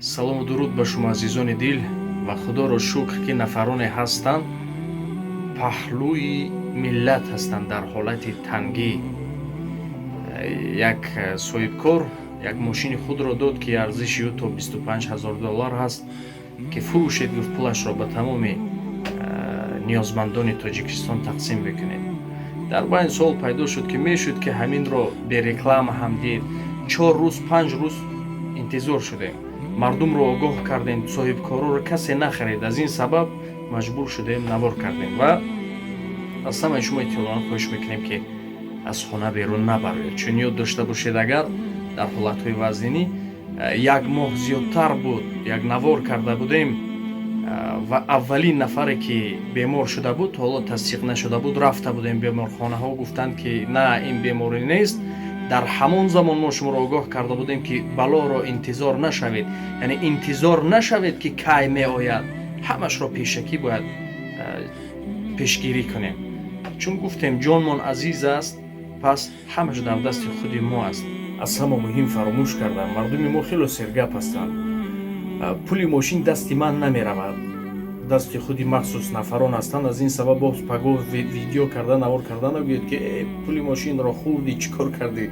Салому дуруд ба шумо, азизони дил, ва худоро шукр, ки нафароне ҳастанд, паҳлӯи миллат ҳастанд дар ҳолати тангӣ. Як соҳибкор як мошини худро дод, ки арзиши ӯ то 25 ҳазор доллар ҳаст, ки фурӯшед, гуфт, пулашро ба тамоми ниёзмандони Тоҷикистон тақсим бикунед. Дар байн суол пайдо шуд, ки мешуд, ки ҳаминро бе реклама ҳам дид. 4 рӯз, 5 рӯз интизор шудем, мардумро огоҳ кардем, соҳибкорро, касе нахарид. Аз ин сабаб маҷбур шудем, навор кардем ва аз ҳамаи шумо эҳтиётона хоҳиш мекунем, ки аз хона берун набароед, чун ёд дошта бошед, агар дар ҳолатҳои вазнинӣ як моҳ зиёдтар буд, як навор карда будем ва аввалин нафаре, ки бемор шуда буд, то ҳоло тасдиқ нашуда буд, рафта будем беморхонаҳо, гуфтанд, ки на, ин беморӣ нест. Дар ҳамон замон мо шуморо огоҳ карда будем, ки балоро интизор нашавед, яъне интизор нашавед, ки кай меояд. Ҳамашро пешакӣ бояд пешгирӣ кунем, чун гуфтем, ҷонмон азиз аст, пас ҳамаш дар дасти худи мо аст. Аз ҳама муҳим фаромӯш кардам: мардуми мо хело сергап ҳастанд. Пули мошин дасти ман намеравад, дасти худи махсус нафарон ҳастанд. Аз ин сабаб боз пагоҳ видео карда, навор карда нагӯед, ки пули мошинро хӯрдӣ, чӣ кор кардӣ.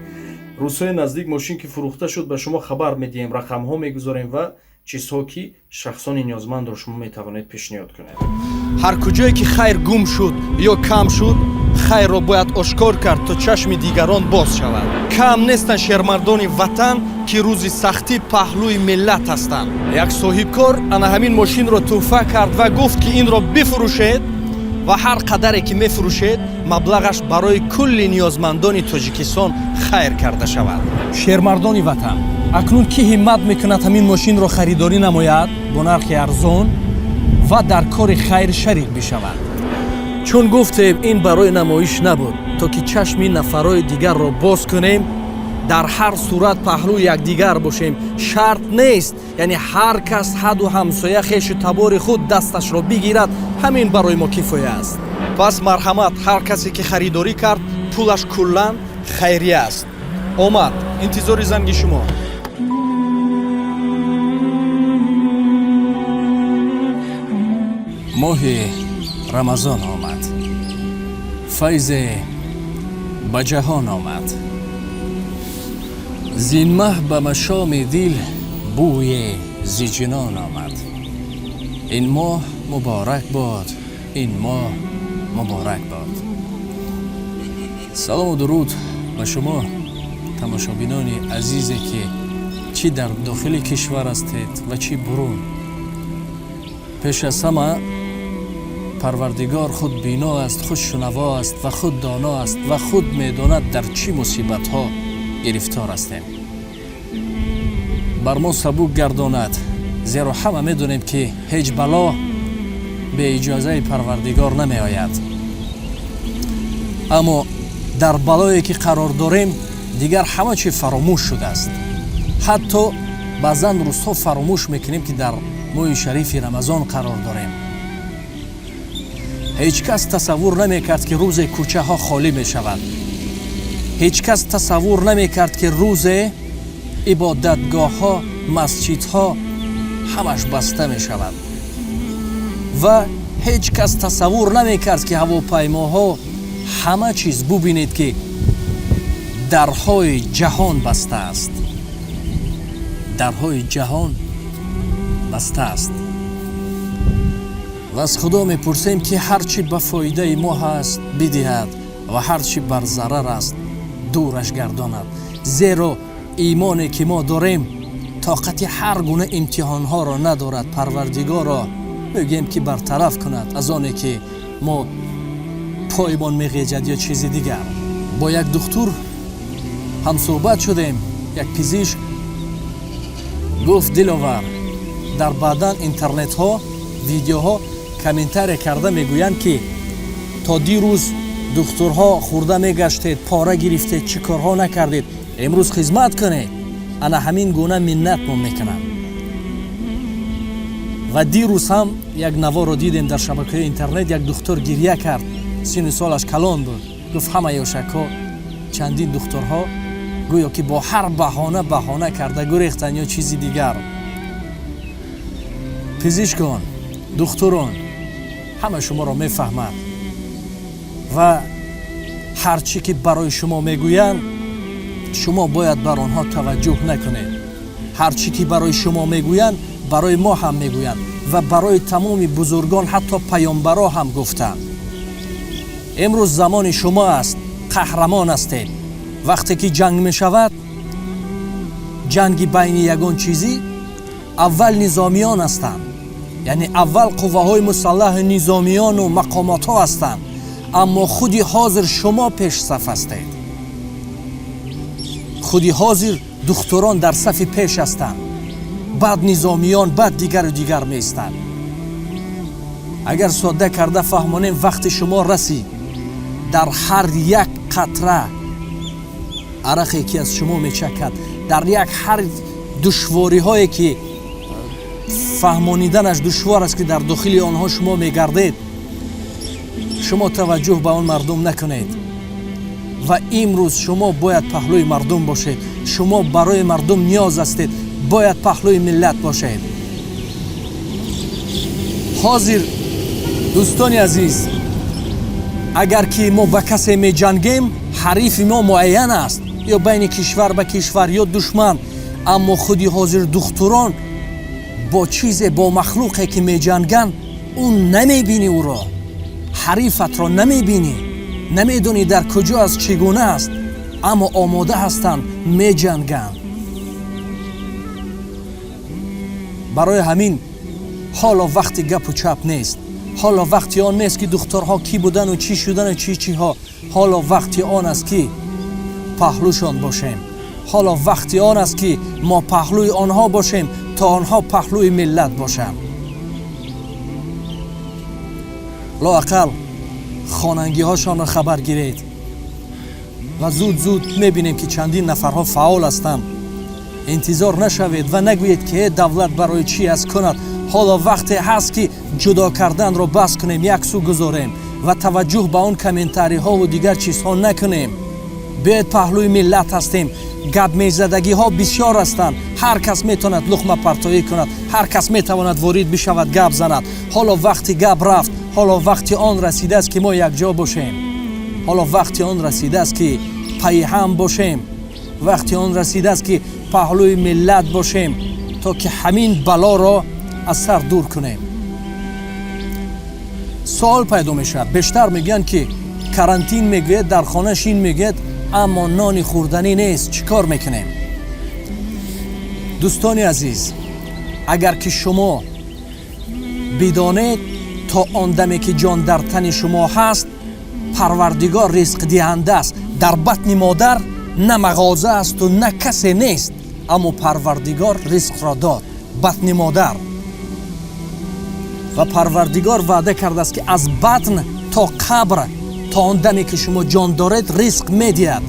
Рӯзҳои наздик мошин ки фурӯхта шуд, ба шумо хабар медиҳем, рақамҳо мегузорем ва чизҳо, ки шахсони ниёзмандро шумо метавонед пешниҳод кунед. Ҳар куҷое ки хайр гум шуд ё кам шуд, хайрро бояд ошкор кард, то чашми дигарон боз шавад. Кам нестанд шермардони ватан, ки рӯзи сахтӣ паҳлӯи миллат ҳастанд. Як соҳибкор ана ҳамин мошинро тӯҳфа кард ва гуфт, ки инро бифурӯшед ва ҳар қадаре ки мефурӯшед, маблағаш барои кулли ниёзмандони Тоҷикистон хайр карда шавад. Шермардони ватан, акнун кӣ ҳиммат мекунад, ҳамин мошинро харидорӣ намояд бо нархи арзон ва дар кори хайр шарик бишавад? Чун гуфтем, ин барои намоиш набуд, то ки чашми нафарои дигарро боз кунем. Дар ҳар сурат паҳлӯи якдигар бошем. Шарт нест, яъне ҳар кас ҳаду ҳамсоя, хешу табори худ дасташро бигирад, ҳамин барои мо кифоя аст. Пас марҳамат, ҳар касе ки харидорӣ кард, пулаш куллан хайрия аст. Омад, интизори занги шумо. Моҳи Рамазон омад, файзе ба ҷаҳон омад, зин маҳ ба машоми дил бӯе зи ҷинон омад. Ин моҳ муборак бод, ин моҳ муборак бод. Салому дуруд ба шумо, тамошобинони азизе, ки чӣ дар дохили кишвар ҳастед ва чӣ бурун. Пеш аз ҳама, Парвардигор худ бино аст, худ шунаво аст ва худ доно аст ва худ медонад, дар чӣ мусибатҳо гирифтор ҳастем. Бар мо сабук гардонад, зеро ҳама медонем, ки ҳеҷ бало бе иҷозаи Парвардигор намеояд. Аммо дар балое ки қарор дорем, дигар ҳама чи фаромӯш шудааст. Ҳатто баъзан рӯзҳо фаромӯш мекунем, ки дар моҳи шарифи Рамазон қарор дорем. Ҳеҷ кас тасаввур намекард, ки рӯзе кӯчаҳо холӣ мешавад. Ҳеҷ кас тасаввур намекард, ки рӯзе ибодатгоҳҳо, масҷидҳо ҳамаш баста мешавад, ва ҳеҷ кас тасаввур намекард, ки ҳавопаймоҳо, ҳама чиз. Бубинед, ки дарҳои ҷаҳон баста аст, дарҳои ҷаҳон баста аст. Ва аз Худо мепурсем, ки ҳар чӣ ба фоидаи мо ҳаст, бидиҳад ва ҳар чӣ бар зарар аст, дураш гардонад, зеро имоне ки мо дорем, тоқати ҳар гуна имтиҳонҳоро надорад. Парвардигоро мегӯем, ки бартараф кунад аз оне ки мо поймон меғеҷад ё чизи дигар. Бо як духтур ҳамсӯҳбат шудем, як пизишк. Гуфт: «Диловар, дар баъдан интернетҳо, видеоҳо комментария карда мегӯянд, ки то дирӯз духтурҳо хӯрда мегаштед, пора гирифтед, чӣ корҳо накардед, имрӯз хизмат кунед». Ана ҳамин гуна миннатмон мекунанд. Ва дирӯз ҳам як наворо дидем дар шабакаҳои интернет, як духтур гирья кард, сину солаш калон буд. Гуфт, ҳама ёшакҳо, чандин духтурҳо гӯё ки бо ҳар баҳона баҳона карда гурехтанд ё чизи дигар. Пизишкон, духтурон, ҳама шуморо мефаҳмад ва ҳар чӣ ки барои шумо мегӯянд, шумо бояд бар онҳо таваҷҷӯҳ накунед. Ҳар чӣ ки барои шумо мегӯянд, барои мо ҳам мегӯянд ва барои тамоми бузургон, ҳатто паёмбаро ҳам гуфтанд. Имрӯз замони шумо аст, қаҳрамон ҳастед. Вақте ки ҷанг мешавад, ҷанги байни ягон чизӣ, аввал низомиён ҳастанд, яъне аввал қувваҳои мусаллаҳи низомиёну мақомотҳо ҳастанд. Аммо худи ҳозир шумо пешсаф ҳастед. Худи ҳозир духтурон дар сафи пеш ҳастанд, баъд низомиён, баъд дигару дигар меистанд. Агар содда карда фаҳмонем, вақти шумо расид, дар ҳар як қатра арақе ки аз шумо мечакад, дар як ҳар душвориҳое ки фаҳмониданаш душвор аст, ки дар дохили онҳо шумо мегардед, шумо таваҷҷӯҳ ба он мардум накунед. Ва имрӯз шумо бояд паҳлӯи мардум бошед. Шумо барои мардум ниёз ҳастед, бояд паҳлӯи миллат бошед. Ҳозир, дӯстони азиз, агар ки мо ба касе меҷангем, ҳарифи мо муайян аст, ё байни кишвар ба кишвар, ё душман. Аммо худи ҳозир духтурон бо чизе, бо махлуқе ки меҷанганд, ӯ намебинӣ, ӯро, ҳарифатро намебинӣ, намедонӣ дар куҷо аст, чӣ гуна аст, аммо омода ҳастанд, меҷанганд. Барои ҳамин ҳоло вақти гапу чап нест, ҳоло вақти он нест, ки духтурҳо кӣ будану чӣ шудану чӣ чиҳо. Ҳоло вақти он аст, ки паҳлӯшон бошем. Ҳоло вақти он аст, ки мо паҳлӯи онҳо бошем, то онҳо паҳлӯи миллат бошанд. Лоақал хонангиҳошонро хабар гиред ва зуд зуд мебинем, ки чандин нафарҳо фаъол ҳастанд. Интизор нашавед ва нагӯед, ки э давлат барои чӣ аст кунад. Ҳоло вақте ҳаст, ки ҷудо карданро бас кунем, як сӯ гузорем ва таваҷҷӯҳ ба он комментариҳову дигар чизҳо накунем. Биёед, паҳлӯи миллат ҳастем. Гап мезадагиҳо бисёр ҳастанд, ҳар кас метавонад луқмапартоӣ кунад, ҳар кас метавонад ворид бишавад, гап занад. Ҳоло вақти гап рафт. Ҳоло вақти он расидааст, ки мо якҷо бошем. Ҳоло вақти он расидааст, ки пайи ҳам бошем. Вақти он расидааст, ки паҳлӯи миллат бошем, то ки ҳамин балоро аз сар дур кунем. Суол пайдо мешавад. Бештар мегӯянд, ки карантин мегӯяд, дар хона шин мегӯяд, аммо нони хӯрданӣ нест, чӣ кор мекунем? Дӯстони азиз, агар ки шумо бидонед, то он даме ки ҷон дар тани шумо ҳаст, Парвардигор ризқдиҳанда аст. Дар батни модар на мағоза асту на касе нест, аммо Парвардигор ризқро дод батни модар. Ва Парвардигор ваъда кардааст, ки аз батн то қабр, то он даме ки шумо ҷон доред, ризқ медиҳад.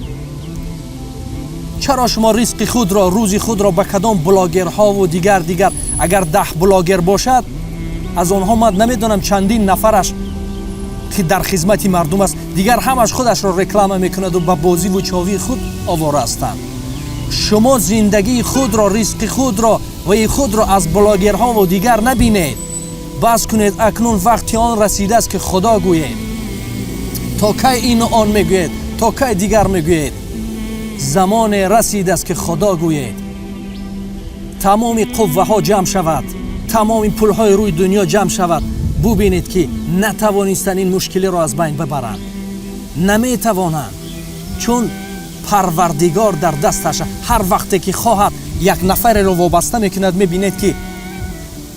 Чаро шумо ризқи худро, рӯзи худро ба кадом блогерҳову дигар дигар? Агар 10 блогер бошад, аз онҳо ман намедонам чандин нафараш ки дар хизмати мардум аст. Дигар ҳамаш худашро реклама мекунаду ба бозиву човии худ овора ҳастанд. Шумо зиндагии худро, ризқи худро ва и худро аз блогерҳову дигар набинед, бас кунед. Акнун вақти он расидааст, ки Худо гӯед. То кай ину он мегӯед, то кай дигар мегӯед? Замоне расидааст, ки Худо гӯед. Тамоми қувваҳо ҷамъ шавад, тамоми пулҳои рӯи дунё ҷамъ шавад, бубинед, ки натавонистанд ин мушкилиро аз байн бибаранд. Наметавонанд, чун Парвардигор дар дасташ. Ҳар вақте ки хоҳад, як нафареро вобаста мекунад, мебинед, ки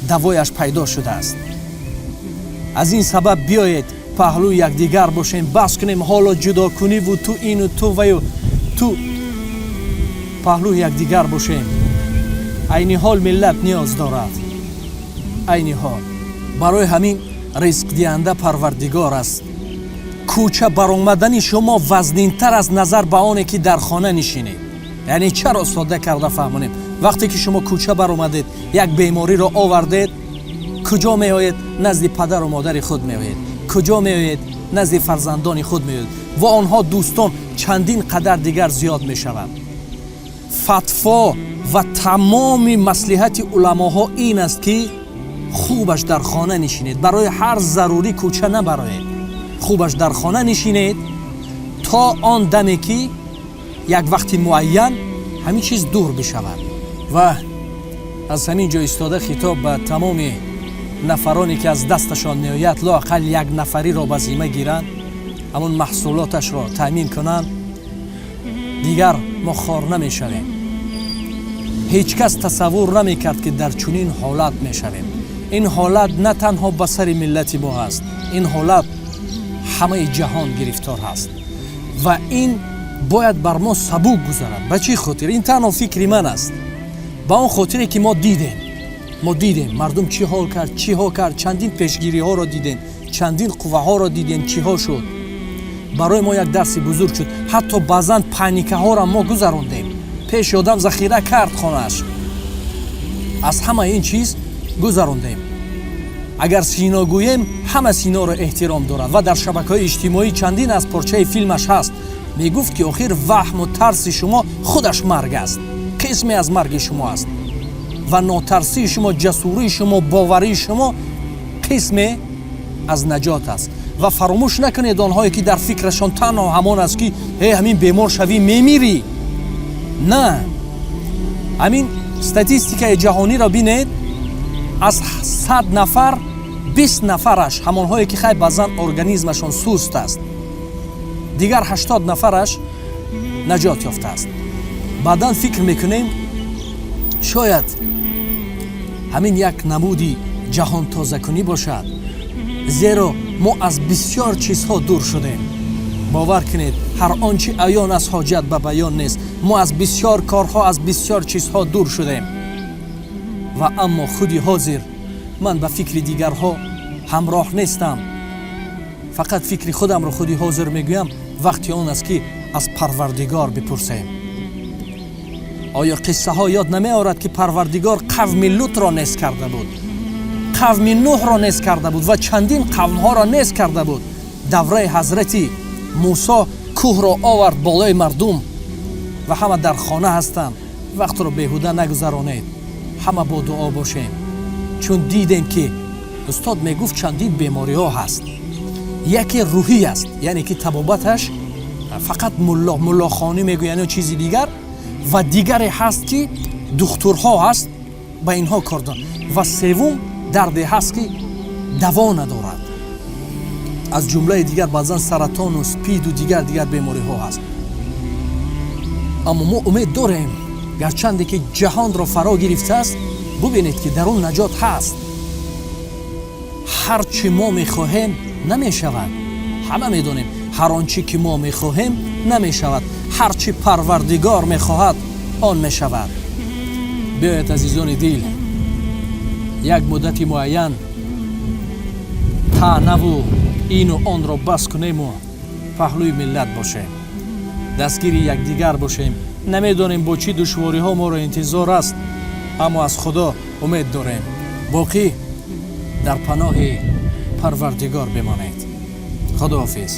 давояш пайдо шудааст. Аз ин сабаб биёед, паҳлӯи якдигар бошем, бас кунем ҳоло ҷудокуниву ту ину ту ваю ту. Паҳлӯи якдигар бошем. Айни ҳол миллат ниёз дорад, айни ҳол. Барои ҳамин ризқдиҳанда Парвардигор аст. Кӯча баромадани шумо вазнинтар аст назар ба оне ки дар хона нишинед. Яъне чаро, содда карда фаҳмонем: вақте ки шумо кӯча баромадед, як бемориро овардед, куҷо меоед? Назди падару модари худ меоед. Куҷо меоед? Назди фарзандони худ меоед ва онҳо дӯстон чандин қадар дигар зиёд мешаванд. Фатво ва тамоми маслиҳати уламоҳо ин аст, ки Хубаш дар хона нишинед, барои ҳар зарурӣ кӯча набароед, хубаш дар хона нишинед то он даме, ки як вақти муайян ҳамин чиз дур бишавад. Ва аз ҳамин ҷо истода хитоб ба тамоми нафароне, ки аз дасташон меояд, лоақал як нафариро ба зимма гиранд, ҳамон маҳсулоташро таъмин кунанд. Дигар мо хор намешавем. Ҳеҷ кас тасаввур намекард, ки дар чунин ҳолат мешавем. Ин ҳолат на танҳо ба сари миллати мо ҳаст, ин ҳолат ҳамаи ҷаҳон гирифтор ҳаст ва ин бояд бар мо сабук гузарад. Ба чӣ хотир? Ин танҳо фикри ман аст. Ба он хотире, ки мо дидем мардум чӣ ҳол кард, чиҳо кард, чандин пешгириҳоро дидем, чандин қувваҳоро дидем, чиҳо шуд. Барои мо як дарси бузург шуд. Ҳатто баъзан паникаҳоро мо гузарондем. Пеши одам захира кард хонааш, аз ҳама ин чиз гузарондем. Агар Сино гӯем, ҳама Синоро эҳтиром дорад ва дар шабакаҳои иҷтимоӣ чандин аз порчаи филмаш ҳаст. Мегуфт, ки охир ваҳму тарси шумо худаш марг аст, қисме аз марги шумо аст ва нотарсии шумо, ҷасурии шумо, боварии шумо қисме аз наҷот аст. Ва фаромӯш накунед, онҳое ки дар фикрашон танҳо ҳамон аст, ки э, ҳамин бемор шавӣ, мемирӣ. На, ҳамин статистикаи ҷаҳониро бинед: аз 100 нафар 20 нафараш ҳамонҳое, ки хай баъзан организмашон суст аст, дигар 80 нафараш наҷот ёфтааст. Баъдан фикр мекунем, шояд ҳамин як намуди ҷаҳонтозакунӣ бошад, зеро мо аз бисёр чизҳо дур шудем. Бовар кунед, ҳар он чи аён аст, ҳоҷат ба баён нест. Мо аз бисёр корҳо, аз бисёр чизҳо дур шудем. Ва аммо худи ҳозир ман ба фикри дигарҳо ҳамроҳ нестам, фақат фикри худамро худи ҳозир мегӯям. Вақти он аст, ки аз Парвардигор бипурсем. Оё қиссаҳо ёд намеорад, ки Парвардигор қавми Лутро нест карда буд, қавми Нуҳро нест карда буд ва чандин қавмҳоро нест карда буд? Давраи ҳазрати Мусо кӯҳро овард болои мардум ва ҳама дар хона ҳастанд. Вақтро беҳуда нагузаронед, ҳама бо дуо бошем, чун дидем, ки устод мегуфт, чандин бемориҳо ҳаст. Яке рӯҳӣ аст, яъне ки табобаташ фақат муллохонӣ мегӯянд ё чизи дигар, ва дигаре ҳаст, ки духтурҳо ҳаст, ба инҳо кор доранд, ва севум дарде ҳаст, ки даво надорад. Аз ҷумлаи дигар баъзан саратону спиду дигар дигар бемориҳо ҳаст. Аммо мо умед дорем, гарчанде ки ҷаҳонро фаро гирифтааст. Бубинед, ки дар он наҷот ҳаст. Ҳар чӣ мо мехоҳем, намешавад. Ҳама медонем, ҳар он чӣ ки мо мехоҳем, намешавад. Ҳар чӣ Парвардигор мехоҳад, он мешавад. Биёед, азизони дил, як муддати муайян таънаву ину онро бас кунему паҳлӯи миллат бошем, дастгири якдигар бошем. Намедонем, бо чӣ душвориҳо моро интизор аст, аммо аз Худо умед дорем. Боқӣ дар паноҳи Парвардигор бимонед. Худоҳофиз.